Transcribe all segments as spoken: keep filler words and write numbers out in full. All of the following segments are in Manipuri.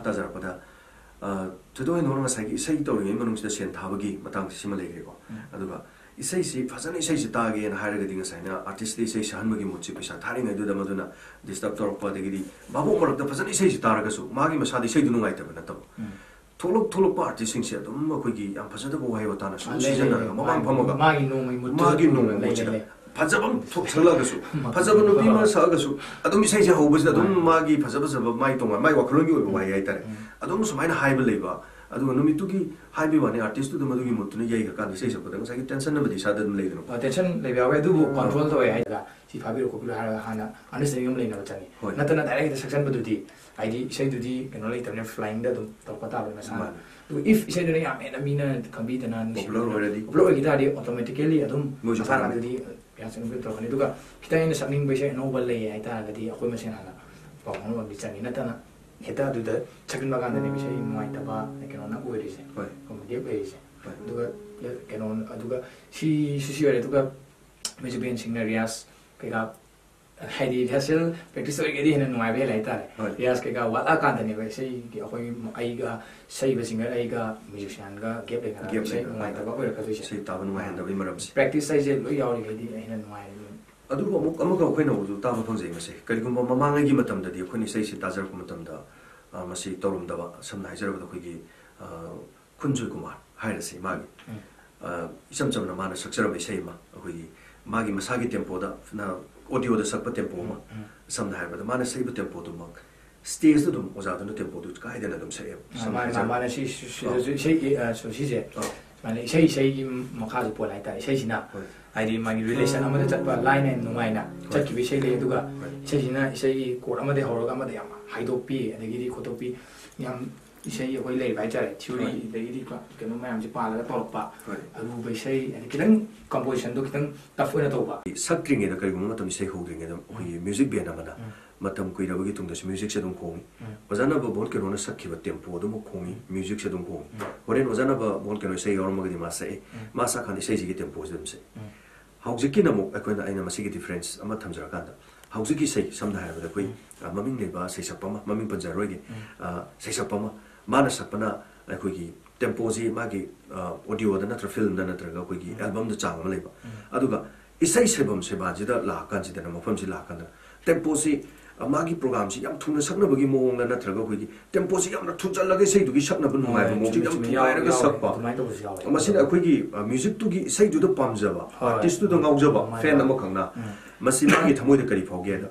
ꯇꯥꯖꯔꯛꯄꯗ, ꯑ, ꯊꯣꯏꯗꯣꯛ ꯍꯦꯟꯗꯣꯛꯅ ꯉꯁꯥꯏꯒꯤ ꯏꯁꯩ ꯇꯧꯔꯤꯉꯩ ꯃꯅꯨꯡꯁꯤꯗ ꯁꯦꯟ ꯊꯥꯕꯒꯤ ꯃꯇꯥꯡꯁꯤ ꯁꯤꯃ ꯂꯩꯈ꯭ꯔꯦꯀꯣ꯫ ꯎꯝ꯫ ꯑꯗꯨꯒ ꯏꯁꯩꯁꯤ ꯐꯖꯅ, ꯏꯁꯩꯁꯤ ꯇꯥꯒꯦꯅ ꯍꯥꯏꯔꯒꯗꯤ ꯉꯁꯥꯏꯅ artistꯇ ꯏꯁꯩ ꯁꯛꯍꯟꯕꯒꯤ moodꯁꯤ ꯄꯩꯁꯥ ꯊꯥꯔꯤꯉꯩꯗꯨꯗ ꯃꯗꯨꯅ disturb ꯇꯧꯔꯛꯄ, ꯑꯗꯒꯤꯗꯤ ꯚꯥꯕꯣꯛ ꯃꯔꯛꯇ ꯐꯖꯅ ꯏꯁꯩꯁꯤ ꯇꯥꯔꯒꯁꯨ ꯃꯥꯒꯤ ꯃꯁꯥꯗ ꯏꯁꯩꯗꯨ ꯅꯨꯡꯉꯥꯏꯇꯕ ꯅꯠꯇꯕ꯫ ꯎꯝ꯫ ꯊꯣꯛꯂꯛ-, ꯊꯣꯛꯂꯛꯄ artistꯁꯤꯡꯁꯦ ꯑꯗꯨꯝ ꯑꯩꯈꯣꯏꯒꯤ ꯌꯥꯝ ꯐꯖꯗꯕ ꯋꯥꯍꯩ ꯋꯥꯇꯥꯅ ꯁꯨꯝ ꯑ, ꯂꯩ, ꯂꯩ, ꯁꯤꯖꯤꯟꯅꯔꯒ ꯂꯩ꯫ ꯃꯃꯥꯡ ꯃꯥꯒꯤ, ꯐꯝꯃꯒ ꯃꯥꯒꯤ ꯅꯣꯡꯃꯒꯤ moodꯇꯨ ꯃꯥꯒꯤ ꯅꯣꯡꯃꯒꯤ ꯂꯩ, moodꯁꯤꯗ ꯂꯩ, ꯂꯩ꯫ ꯐꯖꯕ ꯑꯃ ꯊꯣꯛ-, ꯁꯛꯂꯛꯑꯒꯁꯨ, ꯃꯥꯅꯤ꯫ ꯐꯖꯕ ꯅꯨꯄꯤ ꯑꯃ ꯁꯛꯑꯒꯁꯨ ꯑꯗꯨꯝ ꯏꯁꯩꯁꯦ ꯍꯧꯕꯁꯤꯗ ꯑꯗꯨꯝ ꯃꯥꯅꯤ꯫ ꯃꯥꯒꯤ ꯐꯖ ꯐꯖꯕ ꯃꯥꯒꯤ ꯇꯣꯉꯥꯟ-, ꯃꯥꯒꯤ ꯋꯥꯈꯜꯂꯣꯟꯒꯤ ꯑꯣꯏꯕ ꯎꯝ꯫ ꯋꯥꯍꯩ ꯍꯥꯏꯇꯥꯔꯦ꯫ ꯎꯝ꯫ ꯑꯗꯨꯝ ꯁꯨꯃꯥꯏꯅ ꯍꯥꯏꯕ ꯂꯩꯕ, ꯑꯗꯨꯒ ꯅꯨꯃꯤꯠꯇꯨꯒꯤ ꯍꯥꯏꯕꯒꯤ ꯋꯥꯅꯤ, artistꯇꯨꯗ ꯃꯗꯨꯒꯤ moodꯇꯨꯅ ꯌꯩꯈ꯭ꯔꯀꯥꯟꯗ ꯏꯁꯩ ꯁꯛꯄꯗ ꯉꯁꯥꯏꯒꯤ tension ꯑꯃꯗꯤ ꯏꯁꯥꯗ ꯑꯗꯨꯝ ꯂꯩꯗꯅꯀꯣ꯫ ꯑ, tension ꯂꯩꯕ ꯌꯥꯎꯋꯦ, ꯑꯗꯨꯕꯨ ꯑꯥ꯫ Control ꯇꯧꯋꯦ ꯍꯥꯏꯗ꯭ꯔꯥ? ꯁꯤ ꯐꯥꯕꯤꯔꯣ ꯈꯣꯠꯄꯤꯔꯣ ꯍꯥꯏꯔꯒ ꯍꯥꯟꯅ understanding ꯑꯃ ꯂꯩꯅꯕ ꯆꯪꯉꯤ꯫ ꯍꯣꯏ꯫ ꯅꯠꯇꯅ direct ꯍꯦꯛꯇ ꯁꯛꯆꯟꯕꯗꯨꯗꯤ, ꯍꯥꯏꯗꯤ ꯏꯁꯩꯗꯨꯗꯤ ꯀꯩꯅꯣ ꯂꯩꯇꯕꯅꯤꯅ, flyingꯗ ꯑꯗꯨꯝ ꯇꯧꯔꯛꯄ ꯇꯥꯕꯅꯤ ꯃꯁꯥꯅ꯫ ꯃꯥꯅꯤ꯫ ꯑꯗꯨꯒ if ꯏꯁꯩꯗꯨꯅ ꯌꯥꯝ ꯍꯦꯟꯅ ꯃꯤꯅ ꯈꯪꯕꯤꯗꯅ, ꯅꯨꯡꯁꯤꯕꯤꯗꯅ, popular ꯑꯣꯏꯔꯗꯤ? Popular ꯑꯣꯏꯈꯤ ꯇꯥꯔꯗꯤ automatically ꯑꯗꯨꯝ ꯃꯣꯏꯁꯨ ꯃꯁꯥꯅ ꯇꯧꯔꯛꯀꯅꯤ꯫ ꯑꯗꯨꯗꯤ reaction ꯑꯗꯨꯝ ꯇꯧꯔꯛꯀꯅꯤ꯫ ꯑꯗꯨꯒ ꯈꯤꯇꯪ ꯍꯦꯟꯅ ꯁꯛꯅꯤꯡꯕ ꯏꯁꯩ ꯑꯅꯧꯕ ꯂꯩ ꯍꯥꯏ ꯇꯥꯔꯒꯗꯤ ꯑꯩꯈꯣꯏ ꯃꯁꯦꯟ ꯍꯥꯟꯅ ꯄꯥꯎ ꯐꯥꯎꯅꯕ ꯑꯃꯗꯤ ꯆꯪꯉꯤ꯫ ꯅꯠꯇꯅ ꯍꯦꯛꯇ ꯑꯗꯨꯗ ꯁꯛꯆꯤꯟꯕ ꯀꯥꯟꯗꯅꯦꯕ ꯏꯁꯩ ꯅꯨꯡꯉꯥꯏꯇꯕ, ꯀꯩꯅꯣꯅ ꯑꯣꯏꯔꯤꯁꯦ, ꯍꯣꯏ꯫ Gap ꯂꯩꯔꯤꯁꯦ꯫ ꯍꯣꯏ꯫ ꯑꯗꯨꯒ ꯀꯩꯅꯣ, ꯑꯗꯨꯒ ꯁꯤ, ꯁꯤꯁꯤ ꯑꯣꯏꯔꯦ꯫ ꯑꯗꯨꯒ music bandꯁꯤꯡꯅ rehearse ꯀꯩꯀꯥ ꯍꯥꯏꯗꯤ rehearsal practice ꯑꯣꯏꯔꯒꯗꯤ ꯍꯦꯟꯅ ꯅꯨꯡꯉꯥꯏꯕ ꯍꯦꯜꯂꯦ ꯍꯥꯏꯇꯥꯔꯦ꯫ ꯍꯣꯏ꯫ Rehearse ꯀꯩꯀꯥ ꯋꯥꯠꯂꯛꯑꯀꯥꯟꯗꯅꯦꯕ ꯏꯁꯩꯒꯤ ꯑꯩꯈꯣꯏ ꯑꯩꯒ ꯁꯛꯏꯕ singer ꯑꯩꯒ musicianꯒ gap ꯂꯩꯅꯔꯒ gap ꯏꯁꯩ ꯂꯩꯅꯔꯒ꯫ ꯅꯨꯡꯉꯥꯏꯇꯕ ꯑꯣꯏꯔꯛꯀꯗꯣꯏꯁꯦ꯫ ꯏꯁꯩ ꯇꯥꯕ ꯅꯨꯡꯉꯥꯏꯍꯟꯗꯕꯒꯤ ꯃꯔꯝꯁꯦ꯫ Practice ꯍꯥꯏꯁꯦ ꯂꯣꯏ ꯌꯥꯎꯔꯤꯈꯩꯗꯤ ꯍꯦꯟꯅ ꯅꯨꯡꯉꯥꯏꯔꯦ꯫ ꯑꯗꯨꯕꯨ ꯑꯃꯨꯛ ꯑꯃꯒ ꯑꯩꯈꯣꯏꯅ ꯑꯃꯨꯛꯁꯨ ꯇꯥꯕ ꯐꯪꯖꯩ ꯃꯁꯦ꯫ ꯀꯔꯤꯒꯨꯝꯕ ꯃꯃꯥꯡꯉꯩꯒꯤ ꯃꯇꯝꯗꯗꯤ ꯑꯩꯈꯣꯏꯅ ꯏꯁꯩꯁꯤ ꯇꯥꯖꯔꯛꯄ ꯃꯇꯝꯗ, ꯑ, ꯃꯁꯤ ꯇꯧꯔꯝꯗꯕ, ꯁꯝꯅ ꯍꯥꯏꯖꯔꯕꯗ ꯑꯩꯈꯣꯏꯒꯤ, ꯑ, ꯈꯨꯟꯖꯣꯏ ꯀꯨꯃꯥꯔ ꯍꯥꯏꯔꯁꯤ, ꯃꯥꯒꯤ, ꯎꯝ꯫ ꯑ, ꯏꯆꯝ ꯆꯝꯅ ꯃꯥꯅ ꯁꯛꯆꯔꯝꯕ ꯏꯁꯩ ꯑꯃ, ꯑꯩꯈꯣꯏꯒꯤ ꯃꯥꯒꯤ ꯃꯁꯥꯒꯤ tempoꯗ, ꯅ-, audioꯗ ꯁꯛꯄ tempo ꯑꯃ, ꯎꯝ, ꯎꯝ꯫ ꯁꯝꯅ ꯍꯥꯏꯔꯕꯗ ꯃꯥꯅ ꯁꯛꯏꯕ tempoꯗꯨꯃꯛ stageꯇ ꯑꯗꯨꯝ ꯑꯣꯖꯥꯗꯨꯅ tempoꯗꯨ ꯀꯥꯏꯗꯅ ꯑꯗꯨꯝ ꯁꯛꯑꯦꯕ꯫ ꯑ, ꯁꯝꯅ ꯃꯥꯅ, ꯍꯥꯏꯖꯔꯕꯗ ꯃꯥꯅ ꯁꯤ, ꯁꯤ, ꯁꯤ, ꯑ꯫ ꯁꯤ, ꯏꯁꯩꯒꯤ, ꯑ, ꯁꯣ-, ꯁꯤꯁꯦ, ꯑ꯫ ꯁꯨꯃꯥꯏꯅ ꯏꯁꯩ, ꯏꯁꯩꯒꯤ ꯃꯈꯥꯁꯨ ꯄꯣꯜꯂꯦ ꯍꯥꯏꯇꯥꯔꯦ꯫ ꯏꯁꯩꯁꯤꯅ ꯍꯣꯏ꯫ ꯍꯥꯏꯗꯤ ꯃꯥꯒꯤ relation ꯑꯃꯗ ꯆꯠꯄ line line ꯅꯨꯡꯉꯥꯏꯅ ꯍꯣꯏ꯫ ꯆꯠꯈꯤꯕ ꯏꯁꯩ ꯂꯩ, ꯑꯗꯨꯒ ꯍꯣꯏ꯫ ꯏꯁꯩꯁꯤꯅ ꯏꯁꯩꯒꯤ chord ꯑꯃꯗꯒꯤ ꯍꯧꯔꯒ ꯑꯃꯗ ꯌꯥꯝ ꯍꯥꯏꯗꯣꯛꯄꯤ, ꯑꯗꯒꯤꯗꯤ ꯈꯣꯠꯇꯣꯛꯄꯤ, ꯌꯥꯝ ꯏꯁꯩ ꯑꯩꯈꯣꯏ ꯂꯩꯔꯤꯕ ꯍꯥꯏꯇꯥꯔꯦ, theory ꯍꯣꯏ꯫ ꯑꯗꯒꯤꯗꯤ ꯀ-, ꯀꯩꯅꯣ ꯃꯌꯥꯝꯁꯦ ꯄꯥꯜꯂꯒ ꯇꯧꯔꯛꯄ, ꯍꯣꯏ꯫ ꯑꯔꯨꯕ ꯏꯁꯩ, ꯍꯥꯏꯗꯤ ꯈꯤꯇꯪ compositionꯗꯣ ꯈꯤꯇꯪ tough ꯑꯣꯏꯅ ꯇꯧꯕ꯫ ꯁꯛꯇ꯭ꯔꯤꯉꯩꯗ ꯀꯔꯤꯒꯨꯝꯕ ꯃꯇꯝꯗ ꯏꯁꯩ ꯍꯧꯗ꯭ꯔꯤꯉꯩꯗ ꯑꯩꯈꯣꯏꯒꯤ ꯎꯝ꯫ Music band ꯑꯃꯅ ꯎꯝ꯫ ꯃꯇꯝ ꯀꯨꯏꯔꯕꯒꯤ ꯇꯨꯡꯗꯁꯨ musicꯁꯦ ꯑꯗꯨꯝ ꯈꯣꯡꯉꯤ꯫ ꯎꯝ꯫ ꯑꯣꯖꯥ ꯅꯕ ꯕꯣꯜ ꯀꯩꯅꯣꯅ ꯁꯛꯈꯤꯕ tempo ꯑꯗꯨꯃꯛ ꯈꯣꯡꯉꯤ, ꯎꯝ꯫ Musicꯁꯦ ꯑꯗꯨꯝ ꯈꯣꯡꯉꯤ꯫ ꯎꯝ꯫ ꯍꯣꯔꯦꯟ ꯑꯣꯖꯥ ꯅꯕ ꯕꯣꯜ ꯀꯩꯅꯣ ꯏꯁꯩ ꯌꯥꯎꯔꯝꯃꯒꯗꯤ ꯃꯥ ꯁꯛꯑꯦ, ꯎꯝ꯫ ꯃꯥ ꯁꯛꯑꯀꯥꯟꯗ ꯏꯁꯩꯁꯤꯒꯤ tempoꯁꯦ ꯑꯗꯨꯝ ꯁꯛꯑꯦ꯫ ꯎꯝ꯫ ꯍꯧꯖꯤꯛꯀꯤꯅ ꯑꯃꯨꯛ ꯑꯩꯈꯣꯏꯅ, ꯑꯩꯅ ꯃꯁꯤꯒꯤ difference ꯑꯃ ꯊꯝꯖꯔꯀꯥꯟꯗ, ꯍꯧꯖꯤꯛꯀꯤ ꯏꯁꯩ, ꯁꯝꯅ ꯍꯥꯏꯔꯕꯗ, ꯑꯩꯈꯣꯏ, ꯎꯝ꯫ ꯑ, ꯃꯃꯤꯡ ꯂꯩꯕ ꯁꯩꯁꯛꯄ ꯑꯃ, ꯃꯃꯤꯡ ꯄꯟꯖꯔꯣꯏꯒꯦ, ꯎꯝ꯫ ꯑ, ꯁꯩꯁꯛꯄ ꯑꯃ, ꯃꯥꯅ ꯁꯛꯄꯅ ꯑꯩꯈꯣꯏꯒꯤ tempo ꯁꯤ ꯃꯥꯒꯤ, ꯑ, audio ꯗ ꯅꯠꯇ꯭ꯔ film ꯗ ꯅꯠꯇ꯭ꯔꯒ ꯑꯩꯈꯣꯏꯒꯤ, ꯎꯝ꯫ Album ꯗ ꯆꯥꯡ ꯑꯃ ꯂꯩꯕ꯫ ꯎꯝ꯫ ꯑꯗꯨꯒ ꯏꯁꯩ ꯁꯩꯐꯝ ꯁꯦꯕꯥꯁꯤꯗ ꯂꯥꯛꯑꯀꯥꯟꯁꯤꯗꯅ, ꯃꯐꯝꯁꯤ ꯂꯥꯛꯑꯀꯥꯟꯗ, tempo ꯁꯤ, ꯑ, ꯃꯥꯒꯤ program ꯁꯤ ꯌꯥꯝ ꯊꯨꯅ ꯁꯛꯅꯕꯒꯤ ꯃꯑꯣꯡꯗ ꯅꯠꯇ꯭ꯔꯒ ꯑꯩꯈꯣꯏꯒꯤ tempo ꯁꯤ ꯌꯥꯝꯅ ꯊꯨꯖꯜꯂꯒ ꯏꯁꯩꯗꯨꯒꯤ ꯁꯛꯅꯕ ꯍꯣꯏ, ꯅꯨꯡꯉꯥꯏꯕ ꯃꯑꯣꯡꯁꯤ ꯆꯨꯝꯃꯦ, ꯌꯥꯝ ꯆꯨꯝꯃꯦ, ꯌꯥꯎꯋꯦ, ꯊꯨꯒꯥꯏꯔꯒ ꯌꯥꯎꯋꯦ, ꯁꯛꯄ꯫ ꯑꯗꯨꯃꯥꯏꯅ ꯇꯧꯕꯁꯨ ꯌꯥꯎꯋꯦ꯫ ꯃꯁꯤꯅ ꯑꯩꯈꯣꯏꯒꯤ, ꯑ, music ꯇꯨꯒꯤ, ꯏꯁꯩꯗꯨꯗ ꯄꯥꯝꯖꯕ ꯍꯣꯏ꯫ Artist ꯇꯨꯗ ꯉꯥꯎꯖꯕ ꯃꯥꯅꯦ꯫ Fan ꯑꯃꯈꯛꯅ ꯎꯝ꯫ ꯃꯁꯤ ꯃꯥꯒꯤ ꯊꯃꯣꯏꯗ ꯀꯔꯤ ꯐꯥꯎꯒꯦꯗ,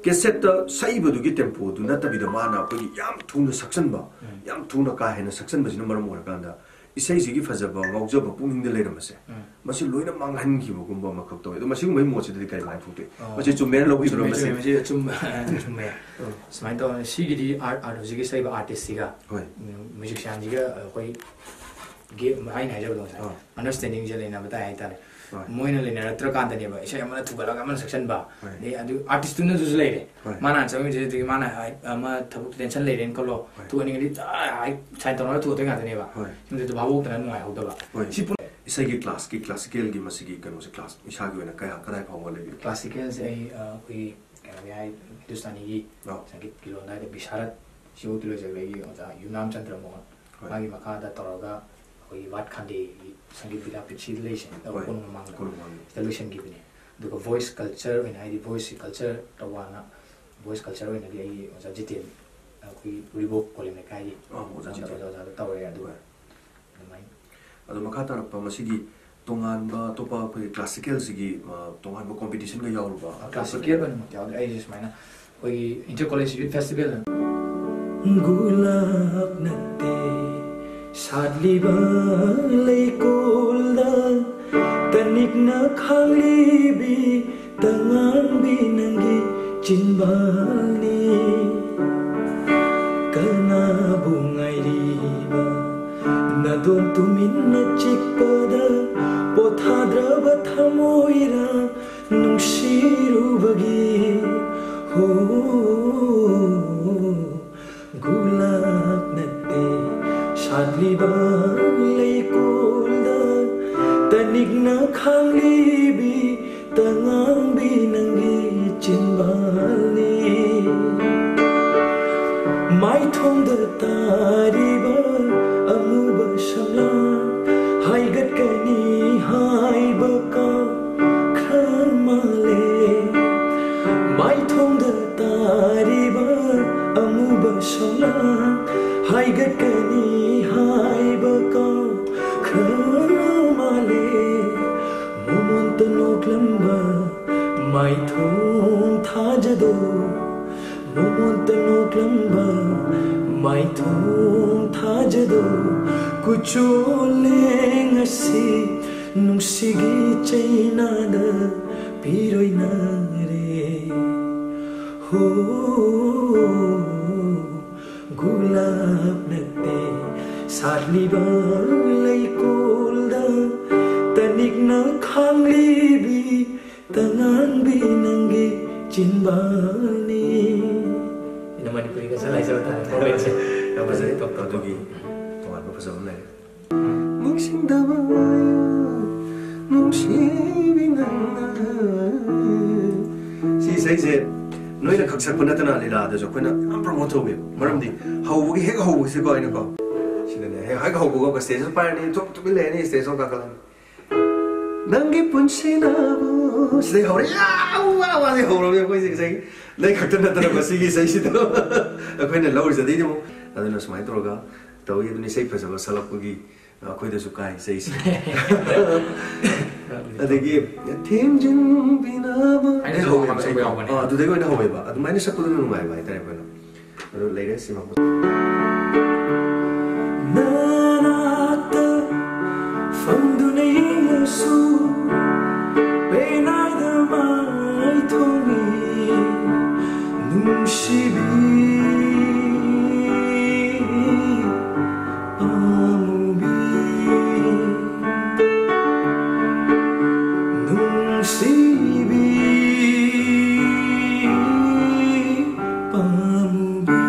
cassette ꯇ ꯁꯛꯏꯕꯗꯨꯒꯤ tempo ꯗꯨ ꯅꯠꯇꯕꯤꯗ ꯃꯥꯅ ꯑꯩꯈꯣꯏꯒꯤ ꯌꯥꯝ ꯊꯨꯅ ꯁꯛꯆꯟꯕ, ꯎꯝ꯫ ꯌꯥꯝ ꯊꯨꯅ ꯀꯥ ꯍꯦꯟꯅ ꯁꯛꯆꯟꯕꯁꯤꯅ ꯃꯔꯝ ꯑꯣꯏꯔꯀꯥꯟꯗ ꯏꯁꯩꯁꯤꯒꯤ ꯐꯖꯕ, ꯉꯥꯎꯖꯕ ꯄꯨꯛꯅꯤꯡꯗ ꯂꯩꯔꯝꯕꯁꯦ, ꯎꯝ꯫ ꯃꯁꯤ ꯂꯣꯏꯅ ꯃꯥꯡꯍꯟꯈꯤꯕꯒꯨꯝꯕ ꯑꯃꯈꯛ ꯇꯧꯋꯦ꯫ ꯑꯗꯣ ꯃꯁꯤꯒꯨꯝꯕꯒꯤ ꯃꯣꯠꯁꯤꯗꯗꯤ ꯀꯔꯤꯃꯥꯏꯅ ꯐꯣꯡꯗꯣꯛꯏ? ꯑꯣ꯫ ꯃꯁꯤ ꯆꯨꯝꯃꯦꯅ ꯂꯧꯕꯤꯕ꯭ꯔꯥ ꯆꯨꯝꯃꯦ, ꯃꯁꯤ? ꯆꯨꯝꯃꯦ, ꯃꯁꯤ ꯑꯆꯨꯝꯕ, ꯆꯨꯝꯃꯦ꯫ ꯎꯝ꯫ ꯁꯨꯃꯥꯏꯅ ꯇꯧꯕꯅꯤ꯫ ꯁꯤꯒꯤꯗꯤ art, art ꯍꯧꯖꯤꯛꯀꯤ ꯁꯛꯏꯕ artist ꯁꯤꯒ, ꯍꯣꯏ꯫ ꯎꯝ, musician ꯁꯤꯒ ꯑꯩꯈꯣꯏ ꯒꯤ-, ꯑꯩꯅ ꯍꯥꯏꯖꯕꯗꯣ ꯉꯁꯥꯏ, ꯑꯥ꯫ Understanding ꯁꯦ ꯂꯩꯅꯕ ꯇꯥꯏ ꯍꯥꯏꯇꯥꯔꯦ꯫ ꯍꯣꯏ꯫ ꯃꯣꯏꯅ ꯂꯩꯅꯔꯛꯇ꯭ꯔꯀꯥꯟꯗꯅꯦꯕ ꯏꯁꯩ ꯑꯃꯅ ꯊꯨꯒꯠꯂꯒ ꯑꯃꯅ ꯁꯛꯆꯟꯕ꯫ ꯍꯣꯏ꯫ ꯑꯗꯩ ꯑꯗꯨ artist ꯇꯨꯅꯁꯨ ꯂꯩꯔꯦ꯫ ꯍꯣꯏ꯫ ꯃꯥꯅ ꯍꯥꯟꯅ ꯆꯪꯉꯛꯏꯁꯦ, ꯑꯗꯨꯒꯤ ꯃꯥꯅ ꯍꯥꯏ-, ꯑꯃ ꯊꯕꯛ tension ꯂꯩꯔꯦꯅ ꯈꯜꯂꯣ, ꯍꯣꯏ꯫ ꯊꯣꯛꯍꯟꯅꯤꯡꯉꯗꯤ ꯇꯥ ꯍꯥꯏ sign ꯇꯧꯔꯒ ꯊꯣꯛꯇꯣꯏ ꯉꯥꯛꯇꯅꯦꯕ꯫ ꯍꯣꯏ꯫ ꯁꯤꯗ ꯚꯥꯕꯣꯛꯇꯅ ꯅꯨꯡꯉꯥꯏꯍꯧꯗꯕ꯫ ꯍꯣꯏ꯫ ꯁꯤ ꯄꯨ- ꯏꯁꯩꯒꯤ class ꯀꯤ, classical ꯒꯤ ꯃꯁꯤꯒꯤ ꯀꯩꯅꯣꯁꯦ, class ꯏꯁꯥꯒꯤ ꯑꯣꯏꯅ ꯀꯌꯥ, ꯀꯗꯥꯏ ꯐꯥꯎꯕ ꯂꯩꯕꯤꯒꯦ? Classical ꯁꯦ ꯑꯩ, ꯑ, ꯑꯩꯈꯣꯏꯒꯤ ꯀꯩꯅꯣꯒꯤ ꯍꯥꯏ, ꯍꯤꯟꯗꯨꯁꯇꯥꯅꯤꯒꯤ ꯑꯥ꯫ ꯁꯪꯒꯤꯠꯀꯤ ꯂꯣꯟꯗ ꯍꯥꯏꯔꯒ ꯕꯤꯁꯥꯔꯠ ꯁꯤꯐꯧꯇꯤ ꯂꯣꯏꯖꯈ꯭ꯔꯦ ꯑꯩꯒꯤ ꯑꯣꯖꯥ ꯌꯨꯝꯅꯥꯝ ꯆꯟꯗ꯭ꯔ ꯃꯣꯍꯟ꯫ ꯍꯣꯏ꯫ ꯃꯥꯒꯤ ꯃꯈꯥꯗ ꯇꯧꯔꯒ ꯑꯩꯈꯣꯏꯒꯤ ꯚꯥꯠ ꯈꯥꯟꯗꯦꯒꯤ ꯁꯪꯒꯤꯠ ꯕꯤꯗ꯭ꯌꯥꯄꯤꯊ ꯁꯤꯗ ꯂꯩꯁꯦ, ꯍꯣꯏ꯫ ꯀꯣꯅꯨꯡ ꯃꯃꯥꯡꯗ꯫ ꯀꯣꯅꯨꯡ ꯃꯃꯥꯡꯗ꯫ ꯁꯤꯗ ꯂꯣꯏꯁꯤꯟꯈꯤꯕꯅꯦ꯫ ꯑꯗꯨꯒ voice culture ꯑꯣꯏꯅ, ꯍꯥꯏꯗꯤ voice ꯀꯤ culture ꯇꯧꯕꯅ, voice culture ꯑꯣꯏꯅꯗꯤ ꯑꯩꯒꯤ ꯑꯣꯖꯥ ꯖꯤꯇꯦꯟ, ꯑꯩꯈꯣꯏꯒꯤ ꯎꯔꯤꯄꯣꯛ ꯀꯣꯂꯦꯝ ꯂꯩꯀꯥꯏꯒꯤ ꯑꯥ, ꯑꯣꯖꯥ ꯑꯣꯖꯥ, ꯖꯤꯇꯦꯟ꯫ ꯑꯣꯖꯥ, ꯑꯣꯖꯥꯗ ꯇꯧꯔꯦ꯫ ꯑꯗꯨꯒ ꯍꯣꯏ꯫ ꯑꯗꯨꯃꯥꯏꯅ꯫ ꯑꯗꯣ ꯃꯈꯥ ꯇꯥꯔꯛꯄ ꯃꯁꯤꯒꯤ ꯇꯣꯉꯥꯟꯕ ꯑꯇꯣꯞꯄ ꯑꯩꯈꯣꯏꯒꯤ classical ꯁꯤꯒꯤ, ꯑ, ꯇꯣꯉꯥꯟꯕ competition ꯒ ꯌꯥꯎꯔꯨꯕ꯭ꯔꯥ? Classical ꯑꯣꯏꯅꯃꯛꯇꯤ ꯌꯥꯎꯗꯦ꯫ ꯑꯩꯁꯦ ꯁꯨꯃꯥꯏꯅ ꯑꯩꯈꯣꯏꯒꯤ Inter College Youth Festival ꯒꯨꯂꯥꯞ ꯅꯠꯇꯦ ꯁꯥꯠꯂꯤꯕ ꯂꯩꯀꯣꯜꯗ ꯇꯅꯤꯛꯅ ꯈꯥꯡꯂꯤꯕꯤ ꯇꯉꯥꯡꯕꯤ ꯅꯪꯒꯤ ꯆꯤꯟꯕꯥꯜꯅꯤ꯫ ꯀꯅꯥꯕꯨ ꯉꯥꯏꯔꯤꯕ ꯅꯗꯣꯝ ꯇꯨꯃꯤꯟꯅ ꯆꯤꯛꯄꯗ ꯄꯣꯊꯥꯗ꯭ꯔꯕ ꯊꯃꯣꯏꯔ ꯅꯨꯡꯁꯤꯔꯨꯕꯒꯤ ꯍꯣ ꯒꯨꯂꯥꯞ ꯅꯠꯇꯦ ꯁꯥꯠꯂꯤꯕ ꯂꯩꯀꯣꯜꯗ ꯇꯅꯤꯛꯅ ꯈꯥꯡꯂꯤꯕꯤ ꯇꯉꯥꯡꯕꯤ ꯅꯪꯒꯤ ꯆꯤꯟꯕꯥꯜꯅꯤ꯫ ꯃꯥꯏꯊꯣꯡꯗ ꯇꯥꯔꯤꯕ ꯑꯃꯨꯕ ꯁꯝꯂꯥꯡ ꯍꯥꯏꯒꯠꯀꯅꯤ ꯍꯥꯏꯕ ꯀꯥꯎꯈ꯭ꯔ ꯃꯥꯜꯂꯦ꯫ ꯃꯥꯏꯊꯣꯡꯗ ꯇꯥꯔꯤꯕ ꯑꯃꯨꯕ ꯁꯝꯂꯥꯡ ꯍꯥꯏꯒꯠꯀꯅꯤ ꯍꯥꯏꯕ ꯀꯥꯎꯈ꯭ꯔ ꯃꯥꯜꯂꯦ꯫ ꯃꯣꯃꯣꯟꯇ ꯅꯣꯛꯂꯝꯕ ꯃꯥꯏꯊꯣꯡ ꯊꯥꯖꯗꯣ, ꯃꯣꯃꯣꯟꯇ ꯅꯣꯛꯂꯝꯕ ꯃꯥꯏꯊꯣꯡ ꯊꯥꯖꯗꯣ, ꯀꯨꯆꯣꯜꯂꯦ ꯉꯁꯤ ꯅꯨꯡꯁꯤꯒꯤ ꯆꯩꯅꯥꯗ ꯄꯤꯔꯣꯏꯅꯔꯦ꯫ ꯍꯣ, ꯒꯨꯂꯥꯞ ꯅꯠꯇꯦ ꯁꯥꯠꯂꯤꯕ ꯂꯩꯀꯣꯜꯗ, ꯇꯅꯤꯛꯅ ꯈꯥꯡꯂꯤꯕꯤ ꯇꯉꯥꯟꯕꯤ ꯅꯪꯒꯤ ꯆꯤꯟꯕꯥꯜꯅꯤ꯫ ꯑꯩꯅ ꯃꯅꯤꯄꯨꯔꯤꯒ ꯁꯂꯥꯏ ꯆꯠꯂ ꯇꯥꯔꯦ, ꯃꯣꯃꯦꯟꯁꯦ꯫ ꯌꯥꯝ ꯐꯖꯩ꯫ ꯇꯣꯞ ꯇꯣꯞꯄ꯫ ꯑꯗꯨꯒꯤ ꯇꯣꯉꯥꯟꯕ ꯐꯖꯕ ꯑꯃ ꯂꯩꯔꯦ꯫ ꯅꯤꯡꯁꯤꯡꯗꯕ ꯅꯨꯡꯁꯤꯕꯤ ꯅꯪꯅ꯫ ꯁꯤ ꯏꯁꯩꯁꯦ ꯅꯣꯏꯅ ꯈꯛ ꯁꯛꯄ ꯅꯠꯇꯅ ꯂꯤꯂꯥꯗꯁꯨ ꯑꯩꯈꯣꯏꯅ ꯌꯥꯝ ꯄ꯭ꯔꯃꯣꯠ ꯇꯧꯋꯦꯕ꯫ ꯃꯔꯝꯗꯤ ꯍꯧꯕꯒꯤ ꯍꯦꯛ ꯍꯧꯕꯁꯤꯀꯣ, ꯑꯩꯅꯀꯣ, ꯁꯤꯗꯅꯦ, ꯍꯦꯛ, ꯍꯦꯛ ꯍꯧꯕꯒ ꯁ꯭ꯇꯦꯖꯇ ꯄꯥꯏꯔꯅꯤ, ꯊꯨꯝ ꯇꯨꯃꯤꯟ ꯂꯩꯔꯅꯤ, ꯁ꯭ꯇꯦꯖꯇ ꯀꯥꯈꯠꯂꯅꯤ꯫ ꯅꯪꯒꯤ ꯄꯨꯟꯁꯤꯅꯕꯨ ꯁꯤꯗꯩ ꯍꯧꯔꯦ꯫ ꯌꯥ! ꯋꯥ! ꯋꯥꯁꯦ ꯍꯧꯔꯕꯅꯦ ꯑꯩꯈꯣꯏꯁꯦ ꯉꯁꯥꯏꯒꯤ꯫ ꯅꯪ ꯈꯛꯇ ꯅꯠꯇꯅ ꯃꯁꯤꯒꯤ ꯏꯁꯩꯁꯤꯗ ꯑꯩꯈꯣꯏꯅ ꯂꯧꯔꯤꯁꯤꯗꯩꯗꯤ ꯑꯃꯨꯛ꯫ ꯑꯗꯨꯅ ꯁꯨꯃꯥꯏꯅ ꯇꯧꯔꯒ ꯇꯧꯏ꯫ ꯑꯗꯨꯅ ꯏꯁꯩ ꯐꯖꯕ ꯁꯛꯂꯛꯄꯒꯤ ꯑꯩꯈꯣꯏꯗꯁꯨ ꯀꯥꯏ ꯏꯁꯩꯁꯦ꯫ ꯑꯗꯒꯤ ꯊꯦꯝꯖꯤꯟꯕꯤꯅꯕ ꯍꯥꯏꯅ ꯍꯧꯋꯦꯕ꯫ ꯁꯛꯄ ꯌꯥꯎꯕꯅꯦ꯫ ꯑꯥ, ꯑꯗꯨꯗꯩ ꯑꯣꯏꯅ ꯍꯧꯋꯦꯕ꯫ ꯑꯗꯨꯃꯥꯏꯅ ꯁꯛꯄꯗꯨꯅ ꯅꯨꯡꯉꯥꯏꯕ ꯍꯥꯏꯇꯥꯔꯦ ꯑꯩꯈꯣꯏꯅ꯫ ꯑꯗꯨ ꯂꯩꯔꯦ ꯁꯤꯃ꯫ ꯅꯅꯥꯛꯇ ꯐꯝꯗꯨꯅ ꯌꯦꯡꯂꯁꯨ ꯄꯦꯅꯥꯗ ꯃꯥꯏꯊꯣꯡꯏ ꯅꯨꯡꯁꯤꯕꯤ ꯄꯥꯝꯃꯨꯕꯤ꯫ ꯅꯨꯡꯁꯤꯕꯤ ꯄꯥꯝꯃꯨꯕꯤ꯫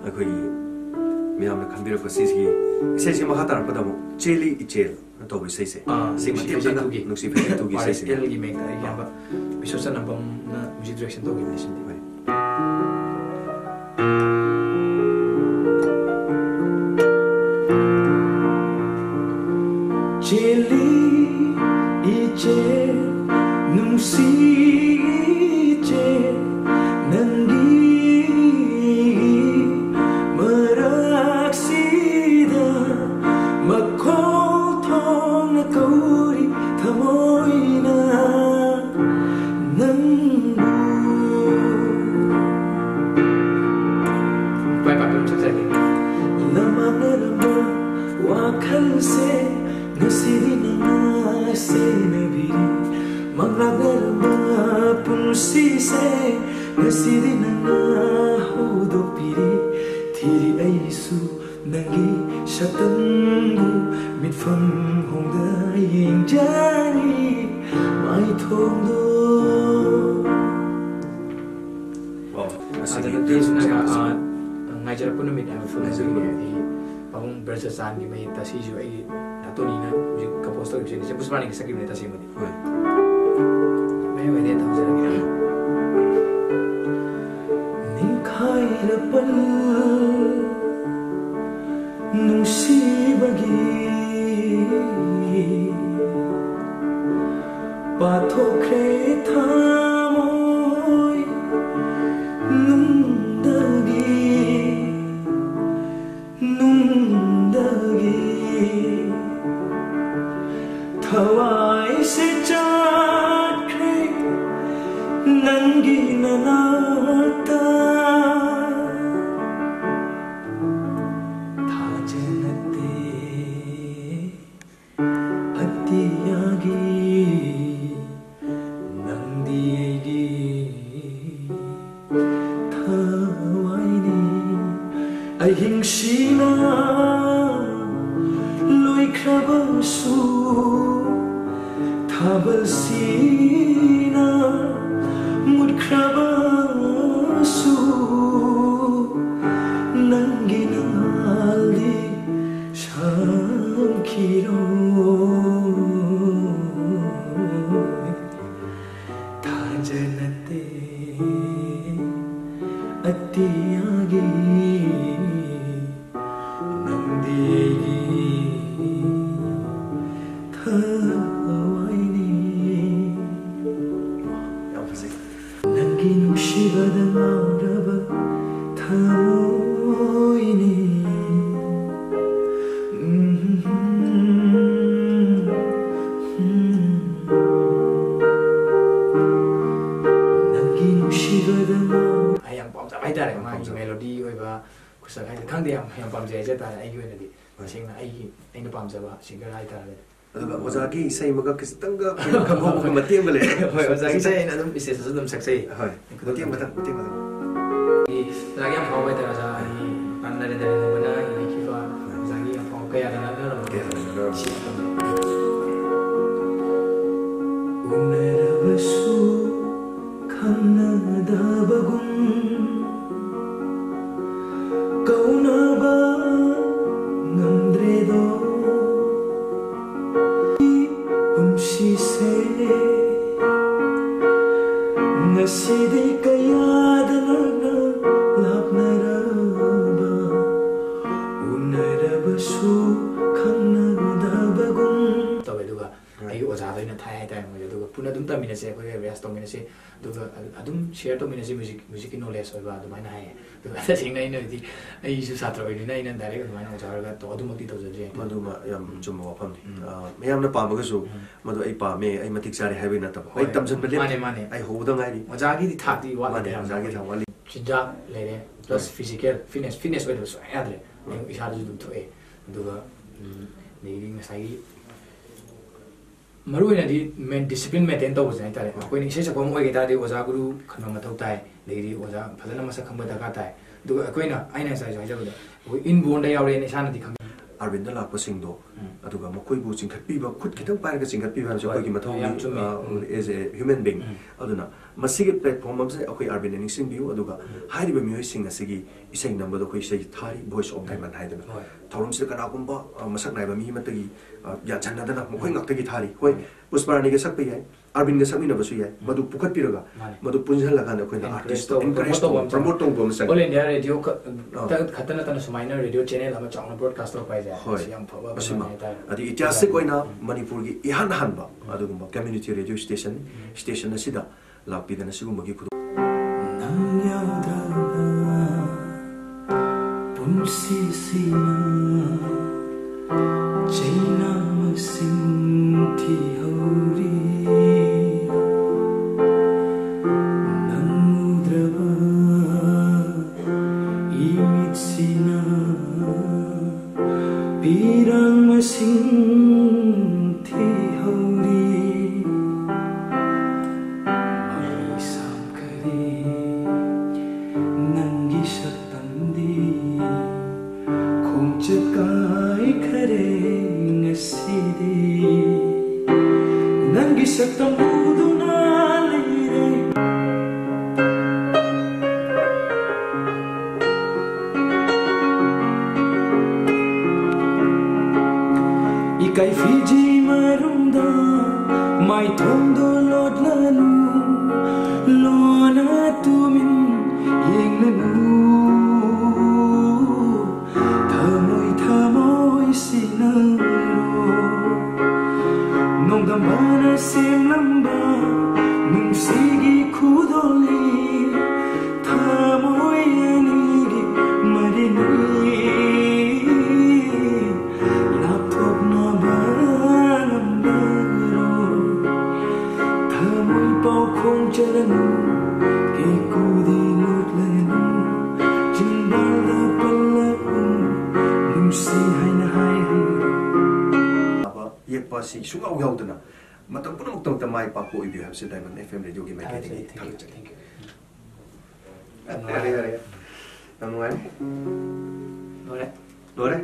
ꯑꯩꯈꯣꯏꯒꯤ ꯃꯌꯥꯝꯅ ꯈꯟꯕꯤꯔꯛꯄ ꯁꯤꯁꯤꯒꯤ ꯏꯁꯩꯁꯤ ꯃꯈꯥ ꯇꯥꯔꯛꯄꯗ ꯑꯃꯨꯛ ꯆꯦꯜꯂꯤ ꯏꯆꯦꯜ ꯇꯧꯕ ꯏꯁꯩꯁꯦ, ꯑꯥ, ꯁꯤ ꯅꯨꯡꯁꯤ ꯃꯇꯦꯛ ꯐꯖꯩ ꯊꯟꯅ ꯇꯨꯒꯤ꯫ ꯅꯨꯡꯁꯤ ꯐꯖꯩ ꯇꯨꯒꯤ ꯑꯥꯔ ꯑꯦꯁ ꯏꯁꯩꯁꯤꯅꯦ꯫ ꯑꯦꯜꯒꯤ ꯃꯌꯦꯛꯇ ꯑꯩꯒꯤ ꯏꯌꯥꯝꯕ ꯕꯤꯁ꯭ꯋ ꯆꯅꯝꯕꯝꯅ ꯃ꯭ꯌꯨꯖꯤꯛ ꯗꯤꯔꯦꯛꯁꯟ ꯇꯧꯈꯤꯕꯅꯦ ꯁꯤꯗꯤ꯫ ꯍꯣꯏ꯫ ꯆꯦꯜꯂꯤ ꯏꯆꯦ, ꯅꯨꯡꯁꯤ ꯏꯆꯦ, ꯅꯪꯒꯤ ꯃꯔꯛꯁꯤꯗ ꯃꯈꯣꯜ ꯊꯣꯛꯅ ꯀꯧꯔꯤ ꯊꯃꯣꯏꯅ ꯅꯪꯕꯨ꯫ ꯄꯥꯏ ꯄꯥꯏ ꯄꯥꯏ ꯆꯠꯆꯔꯒꯦ꯫ ꯂꯃꯥꯡꯅꯔꯝꯕ ꯋꯥꯈꯜꯁꯦ ꯉꯁꯤꯗꯤ ꯅꯪꯅ ꯁꯦꯟꯅꯕꯤꯔꯤ꯫ ꯃꯪꯂꯥꯛꯅꯔꯝꯕ ꯄꯨꯟꯁꯤꯁꯦ ꯉꯁꯤꯗꯤ ꯅꯪꯅ ꯍꯧꯗꯣꯛꯄꯤꯔꯤ꯫ ꯊꯤꯔꯤ ꯑꯩꯁꯨ ꯅꯪꯒꯤ ꯁꯛꯇꯝꯕꯨ, ꯃꯤꯠꯐꯝ ꯍꯣꯡꯗ ꯌꯦꯡꯖꯔꯤ ꯃꯥꯏꯊꯣꯡꯗꯣ꯫ ꯋꯥꯎ, ꯑꯁꯤꯒꯤ ꯑꯗꯨꯅ ꯗꯦꯁꯅꯒ, ꯁꯤ- ꯑ, ꯉꯥꯏꯖꯔꯛꯄ ꯅꯨꯃꯤꯠ ꯍꯥꯏꯕ ꯐꯤꯂꯝ ꯑꯁꯤꯒꯤ ꯉꯥꯏꯖꯔꯛꯄ ꯑꯩꯒꯤ ꯄꯥꯕꯨꯡ ꯕ꯭ꯔꯖꯆꯥꯟꯒꯤ ꯃꯌꯦꯛꯇ ꯁꯤꯁꯨ ꯑꯩꯒꯤ ꯅꯥꯇꯣꯅꯤꯅ ꯍꯧꯖꯤꯛ ꯀꯝꯄꯣꯁ ꯇꯧꯈꯤꯕꯁꯤꯅꯦ, ꯆꯦ ꯄꯨꯁꯄꯥꯅꯤꯒꯤ ꯁꯛꯈꯤꯕꯅꯦ ꯇꯁꯦꯡꯕꯗꯤ꯫ ꯍꯣꯏ꯫ ꯃꯌꯥꯏ ꯋꯥꯏꯗꯩ ꯊꯝꯖꯔꯒꯦ꯫ ꯅꯤꯡꯈꯥꯏꯔꯄꯜ ꯅꯨꯡꯁꯤꯕꯒꯤ ꯄꯥꯊꯣꯛꯈ꯭ꯔꯦ ꯊꯃꯣꯏ ꯅꯨꯡꯗꯒꯤ, ꯅꯨꯡꯗꯒꯤ꯫ ꯊꯋꯥꯏꯁꯦ ꯆꯠꯈ꯭ꯔꯦ ꯅꯪꯒꯤ ꯅꯅꯥꯛꯇ꯫ ꯊꯥꯖꯅꯠꯇꯦ ꯑꯇꯤꯌꯥꯒꯤ ꯅꯪꯗꯤ ꯑꯩꯒꯤ ꯊꯋꯥꯏꯅꯤ꯫ ꯑꯍꯤꯡꯁꯤꯅ ꯂꯣꯏꯈ꯭ꯔꯕꯁꯨ, ꯊꯥꯕꯜꯁꯤꯅ ꯃꯨꯠꯈ꯭ꯔꯕꯁꯨ, ꯁꯛ ꯍꯥꯏꯁꯦ ꯈꯪꯗꯦ, ꯌꯥꯝ ꯌꯥꯝ ꯄꯥꯝꯖꯩ ꯍꯥꯏꯖ ꯇꯥꯔꯦ꯫ ꯑꯩꯒꯤ ꯑꯣꯏꯅꯗꯤ ꯍꯣꯏ꯫ ꯇꯁꯦꯡꯅ ꯑꯩꯒꯤ ꯑꯩꯅ ꯄꯥꯝꯖꯕ ꯁꯤꯡꯒꯔ ꯍꯥꯏꯇꯥꯔꯒꯗꯤ꯫ ꯑꯗꯨꯒ ꯑꯣꯖꯥꯒꯤ ꯏꯁꯩ ꯑꯃꯒ ꯈꯤꯇꯪꯒ ꯑꯩꯈꯣꯏꯅ ꯈꯪꯍꯧꯕꯒꯤ ꯃꯇꯦꯡ ꯑꯃ ꯂꯩ꯫ ꯍꯣꯏ, ꯑꯣꯖꯥꯒꯤ ꯏꯁꯩ ꯑꯩꯅ ꯑꯗꯨꯝ ꯏꯁꯇꯦꯖꯇꯁꯨ ꯑꯗꯨꯝ ꯁꯛꯆꯩ꯫ ꯍꯣꯏ꯫ ꯃꯇꯦꯛ ꯑꯃꯇꯪ, ꯃꯇꯦꯛ ꯑꯃꯇꯪ꯫ ꯑꯩ ꯑꯣꯖꯥꯒꯤ ꯌꯥꯝ ꯐꯥꯎꯕ ꯍꯥꯏꯇꯥꯔꯦ ꯑꯣꯖꯥ꯫ ꯑꯩ ꯅꯔꯦꯟꯗ꯭ꯔ ꯅꯣꯡꯃꯅ ꯏꯕꯤꯈꯤꯕ ꯑꯣꯖꯥꯒꯤ ꯌꯥꯝ ꯐꯥꯎꯕ ꯀꯌꯥꯗ ꯅꯠꯅꯔꯝꯕ ꯀꯌꯥꯗ ꯅꯠꯅꯔꯝꯕ꯫ ꯁꯤ ꯎꯅꯔꯕꯁꯨ ꯈꯪꯅꯗꯕꯒꯨꯝ ꯀꯧꯅꯕ ꯉꯝꯗ꯭ꯔꯦꯗꯣ꯫ ꯄꯨꯟꯁꯤꯁꯦ ꯉꯁꯤꯗꯤ ꯀꯌꯥꯗ ꯅꯛꯅ ꯂꯥꯞꯅꯔꯕ, ꯎꯅꯔꯕꯁꯨ ꯈꯪꯅꯒꯗꯕꯒꯨꯝ ꯇꯧꯋꯦ꯫ ꯑꯗꯨꯒ ꯑꯩꯒꯤ ꯑꯣꯖꯥꯗ ꯑꯣꯏꯅ ꯊꯥꯏ ꯍꯥꯏꯇꯥꯔꯦ ꯃꯣꯏꯗꯣ꯫ ꯑꯗꯨꯒ ꯄꯨꯟꯅ ꯑꯗꯨꯝ ꯇꯝꯃꯤꯟꯅꯁꯦ, ꯑꯩꯈꯣꯏꯒ ꯔꯤꯌꯥꯁ ꯇꯧꯃꯤꯟꯅꯁꯦ, ꯑꯗꯨꯒ ꯑꯗꯨꯝ ꯁꯤꯌꯔ ꯇꯧꯃꯤꯟꯅꯁꯦ ꯃ꯭ꯌꯨꯖꯤꯛ, ꯃ꯭ꯌꯨꯖꯤꯛꯀꯤ ꯅꯣꯂꯦꯖ ꯑꯣꯏꯕ ꯑꯗꯨꯃꯥꯏꯅ ꯍꯥꯏꯌꯦ꯫ ꯑꯗꯨꯒ ꯇꯁꯦꯡꯅ ꯑꯩꯅ ꯍꯥꯏꯗꯤ ꯑꯩꯁꯨ ꯁꯥꯇ꯭ꯔ ꯑꯣꯏꯕꯅꯤꯅ ꯑꯩꯅ ꯗꯥꯏꯔꯦꯛ ꯑꯗꯨꯃꯥꯏꯅ ꯑꯣꯖꯥ ꯍꯣꯏꯒ ꯇꯧ-, ꯑꯗꯨꯃꯛꯇꯤ ꯇꯧꯖꯗ꯭ꯔꯤ ꯍꯥꯏꯇꯥꯔꯦ꯫ ꯃꯗꯨꯃ ꯌꯥꯝ ꯎꯝ꯫ ꯆꯨꯝꯕ ꯋꯥꯐꯝꯅꯤ꯫ ꯎꯝ꯫ ꯑ, ꯃꯌꯥꯝꯅ ꯄꯥꯝꯃꯒꯁꯨ ꯎꯝ꯫ ꯃꯗꯨ ꯑꯩ ꯄꯥꯝꯃꯦ, ꯑꯩ ꯃꯇꯤꯛ ꯆꯥꯔꯦ ꯍꯥꯏꯕꯒꯤ ꯅꯠꯇꯕ꯫ ꯑꯩ ꯍꯣꯏ꯫ ꯇꯝꯁꯤꯟꯕ ꯂꯦꯞꯇ꯭ꯔꯤ꯫ ꯃꯥꯅꯦ, ꯃꯥꯅꯦ꯫ ꯑꯩ ꯍꯧꯕꯗ ꯉꯥꯏꯔꯤ꯫ ꯑꯣꯖꯥꯒꯤꯗꯤ ꯊꯥꯛꯇꯤ ꯋꯥꯠꯂꯤ ꯃꯥꯅꯦ, ꯌꯥꯝꯅ꯫ ꯑꯣꯖꯥꯒꯤ ꯊꯥꯛ ꯋꯥꯠꯂꯤ꯫ ꯆꯤꯟꯖꯥꯛ ꯂꯩꯔꯦ, plus ꯍꯣꯏ꯫ Physical fitness, fitness ꯑꯣꯏꯗꯕ ꯁꯨꯡꯌꯥ ꯌꯥꯗ꯭ꯔꯦ꯫ ꯍꯣꯏ꯫ ꯑꯩ ꯏꯁꯥꯗꯁꯨ ꯑꯗꯨꯝ ꯊꯣꯛꯑꯦ꯫ ꯑꯗꯨꯒ, ꯎꯝ, ꯑꯗꯒꯤꯗꯤ ꯉꯁꯥꯏꯒꯤ ꯃꯔꯨꯑꯣꯏꯅꯗꯤ ꯃꯦꯟ-, discipline maintain ꯇꯧꯕꯁꯦ ꯍꯥꯏꯇꯥꯔꯦ꯫ ꯍꯣꯏ꯫ ꯑꯩꯈꯣꯏꯅ ꯏꯁꯩ ꯁꯛꯄ ꯑꯃ ꯑꯣꯏꯒꯦ ꯇꯥꯔꯗꯤ ꯑꯣꯖꯥ ꯒꯨꯔꯨ ꯈꯟꯕ ꯃꯊꯧ ꯇꯥꯏ, ꯑꯗꯒꯤꯗꯤ ꯑꯣꯖꯥ ꯐꯖꯅ ꯃꯁꯛ ꯈꯪꯕ ꯗꯔꯀꯥꯔ ꯇꯥꯏ꯫ ꯑꯗꯨꯒ ꯑꯩꯈꯣꯏꯅ, ꯑꯩꯅ ꯉꯁꯥꯏꯁꯨ ꯍꯥꯏꯖꯕꯗꯣ, ꯑꯩꯈꯣꯏ inbornꯗ ꯌꯥꯎꯔꯦꯅ ꯏꯁꯥꯅꯗꯤ ꯈꯪꯉꯤ꯫ ꯑꯥꯔꯕꯤꯟꯗ ꯂꯥꯛꯄꯁꯤꯡꯗꯣ, ꯎꯝ꯫ ꯑꯗꯨꯒ ꯃꯈꯣꯏꯕꯨ ꯆꯤꯡꯈꯠꯄꯤꯕ, ꯈꯨꯠ ꯈꯤꯇꯪ ꯄꯥꯏꯔꯒ ꯆꯤꯡꯈꯠꯄꯤꯕ ꯍꯥꯏꯕꯁꯤ ꯍꯣꯏ, ꯑꯩꯈꯣꯏꯒꯤ ꯃꯊꯧꯅꯤ, ꯌꯥꯝ ꯆꯨꯝꯃꯤ꯫ ꯑ, ꯎꯝ꯫ As a human being꯫ ꯎꯝ꯫ ꯑꯗꯨꯅ ꯃꯁꯤꯒꯤ platform ꯑꯃꯁꯦ ꯑꯩꯈꯣꯏ ꯑꯥꯔꯕꯤꯟꯅ ꯅꯤꯡꯁꯤꯡꯕꯤꯌꯨ, ꯑꯗꯨꯒ ꯎꯝ꯫ ꯍꯥꯏꯔꯤꯕ ꯃꯤꯑꯣꯏꯁꯤꯡ ꯑꯁꯤꯒꯤ ꯏꯁꯩ ꯅꯝꯕꯗꯣ ꯑꯩꯈꯣꯏ ꯏꯁꯩ ꯊꯥꯔꯤ, Voice of Diamond ꯍꯥꯏꯗꯅ꯫ ꯍꯣꯏ꯫ ꯊꯧꯔꯝꯁꯤꯗ ꯀꯅꯥꯒꯨꯝꯕ, ꯑ, ꯃꯁꯛ ꯅꯥꯏꯕ ꯃꯤ ꯑꯃꯠꯇꯒꯤ, ꯑ, ꯌꯥꯟꯁꯟꯅꯗꯅ ꯃꯈꯣꯏ ꯎꯝ꯫ ꯉꯥꯛꯇꯒꯤ ꯊꯥꯔꯤ꯫ ꯍꯣꯏ, ꯎꯝ꯫ ꯄꯨꯁꯄꯔꯥꯅꯤꯒ ꯁꯛꯄ ꯌꯥꯏ, ꯑꯥꯔꯕꯤꯟꯒ ꯁꯛꯃꯤꯟꯅꯕꯁꯨ ꯌꯥꯏ, ꯎꯝ꯫ ꯃꯗꯨ ꯄꯨꯈꯠꯄꯤꯔꯒ, ꯃꯥꯅꯦ꯫ ꯃꯗꯨ ꯄꯨꯟꯁꯤꯜꯂꯀꯥꯟꯗ ꯑꯩꯈꯣꯏꯅ encourage artist ꯇꯧꯕ, encourage promote ꯇꯧꯕ ꯇꯧꯕ, ꯑꯃ ꯆꯪꯉꯤ꯫ Promote ꯇꯧꯕ ꯑꯃ ꯆꯪꯉꯤ꯫ All India Radio ꯈ-, ꯑꯥ꯫ ꯇ-, ꯈꯛꯇ ꯅꯠꯇꯅ ꯁꯨꯃꯥꯏꯅ radio channel ꯑꯃ ꯆꯥꯎꯅ broadcast ꯇꯧꯔꯛꯄ ꯍꯥꯏꯁꯦ, ꯍꯣꯏ꯫ ꯁꯤ ꯌꯥꯝ ꯐꯕ ꯑꯃꯅꯤ ꯃꯁꯤꯃ꯫ ꯍꯥꯏꯇꯥꯔꯦ꯫ ꯑꯗꯩ ꯏꯇꯤꯍꯥꯁꯤꯛ ꯍꯥꯏꯇꯥꯔꯦ꯫ ꯑꯣꯏꯅ ꯎꯝ꯫ ꯃꯅꯤꯄꯨꯔꯒꯤ ꯏꯍꯥꯟ ꯍꯥꯟꯕ ꯎꯝ꯫ ꯑꯗꯨꯒꯨꯝꯕ community radio station, ꯎꯝ꯫ Station ꯑꯁꯤꯗ ꯂꯥꯛꯄꯤꯗꯅ ꯁꯤꯒꯨꯝꯕꯒꯤ ꯈꯨꯗꯣꯡ ꯅꯪ ꯌꯥꯎꯗ꯭ꯔꯕ ꯄꯨꯟꯁꯤꯁꯤꯃ ꯆꯩꯅꯥ ꯃꯁꯤꯡ ꯊꯤꯍꯧꯔꯤ꯫ ꯅꯪ ꯎꯗ꯭ꯔꯕ ꯏꯃꯤꯠ ꯁꯤꯅ ꯄꯤꯔꯥꯡ ꯃꯁꯤꯡ ꯊꯤꯍꯧꯔꯤ꯫ ꯃꯩ ꯁꯥꯝꯈꯔꯦ ꯅꯪꯒꯤ ꯁꯛꯇꯝꯗꯤ꯫ ꯈꯣꯡꯆꯠ ꯀꯥꯏꯈꯔꯦ ꯉꯁꯤꯗꯤ꯫ ꯅꯪꯒꯤ ꯁꯛꯇꯝ ꯎꯗꯨꯅ ꯂꯩꯔꯦ꯫ ꯏꯀꯥꯏ ꯐꯤꯖꯤ ꯃꯔꯨꯝꯗ ꯃꯥꯏꯊꯣꯡꯗꯣ ꯂꯣꯠꯂꯅꯨ꯫ ꯂꯣꯟꯅ ꯇꯨꯃꯤꯟ ꯌꯦꯡꯂꯅꯨ꯫ ꯊꯃꯣꯏ ꯊꯃꯣꯏ ꯁꯤꯟꯅꯔꯣ꯫ ꯅꯣꯡꯗꯝꯕꯅ ꯁꯦꯝꯂꯝꯕ ꯅꯨꯡꯁꯤꯒꯤ ꯈꯨꯗꯣꯜꯅꯤ꯫ ꯊꯃꯣꯏ ꯑꯅꯤꯒꯤ ꯃꯔꯤꯅꯤ꯫ ꯂꯥꯞꯊꯣꯛꯅꯕ ꯉꯝꯕꯔꯣꯏ꯫ ꯊꯃꯣꯏ ꯄꯥꯎꯈꯣꯡ ꯆꯜꯂꯅꯨ꯫ ꯀꯦꯀꯨꯗꯤ ꯂꯣꯠꯂꯅꯨ꯫ ꯆꯤꯟꯕꯥꯜꯗ ꯄꯜꯂꯛꯎ꯫ ꯅꯨꯡꯁꯤ ꯍꯥꯏꯅ ꯍꯥꯏꯍꯜꯂꯨ꯫ ꯌꯦꯛꯄ ꯑꯁꯤ ꯁꯨꯡꯌꯥꯎ ꯌꯥꯎꯗꯅ ꯃꯇꯝ ꯄꯨꯝꯅꯃꯛꯇ ꯃꯥꯏ ꯄꯥꯛꯄ ꯑꯣꯏꯕꯤꯌꯨ ꯍꯥꯏꯕꯁꯤ Diamond F M Radio ꯒꯤ ꯃꯥꯏꯀꯩꯗꯒꯤ ꯊꯥꯒꯠꯆꯔꯤ꯫ ꯌꯥꯔꯦ, ꯌꯥꯔꯦ, ꯌꯥꯔꯦ꯫ ꯌꯥꯝ ꯅꯨꯡꯉꯥꯏꯔꯦ꯫ ꯂꯣꯏꯔꯦ꯫ ꯂꯣꯏꯔꯦ?